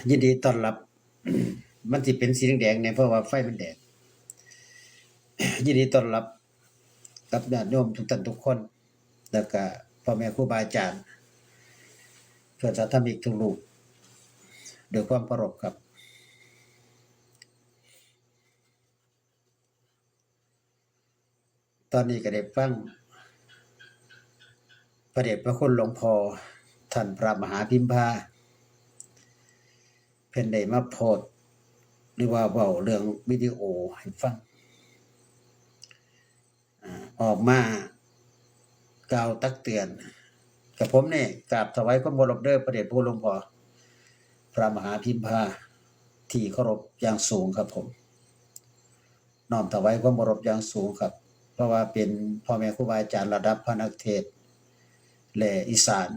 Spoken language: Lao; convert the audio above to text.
ຍິນດີຕ້ອນຮັບ ມັນຊິເປັນສີແດງໆແດ່ ເພາະວ່າໄຟມັນແດງ. ຍິນດີຕ້ອນຮັບກັບຍາດໂຍມທຸກທ່ານທຸກຄົນ ແລ້ວກະພໍ່ແມ່ຄູບາອາຈານ ເພື່ອນສາທະມິກທຸກຮູບ ດ້ວຍຄວາມເຄົາລົບຄັບ. ຕອນນີ້ກະໄດ້ຟັງພະເດດພະຄຸນຫຼວງພໍ່ ທ່ານພະມະຫາພິມພາ ເພິ່ນໄດ້ມາໂພສ ຫຼືວ່າເວົ້າເລື່ອງວິດີໂອໃຫ້ຟັງ ອາ ອອກມາກ່າວຕັກເຕືອນ. ກະຜົມນີ້ກາບຖວາຍຄວາມເຄົາລົບເດີ ພະເດດພະຄຸນຫຼວງພໍ່ ພະມະຫາພິມພາ ທີ່ເຄົາລົບຢ່າງສູງຄັບຜົມ. ນ້ອມຖວາຍຄວາມເຄົາລົບຢ່າງສູງຄັບ ເພາະວ່າເປັນພໍ່ແມ່ຄູບາອາຈານລະດັບພະນັກເທດ ແລະ ອີສານ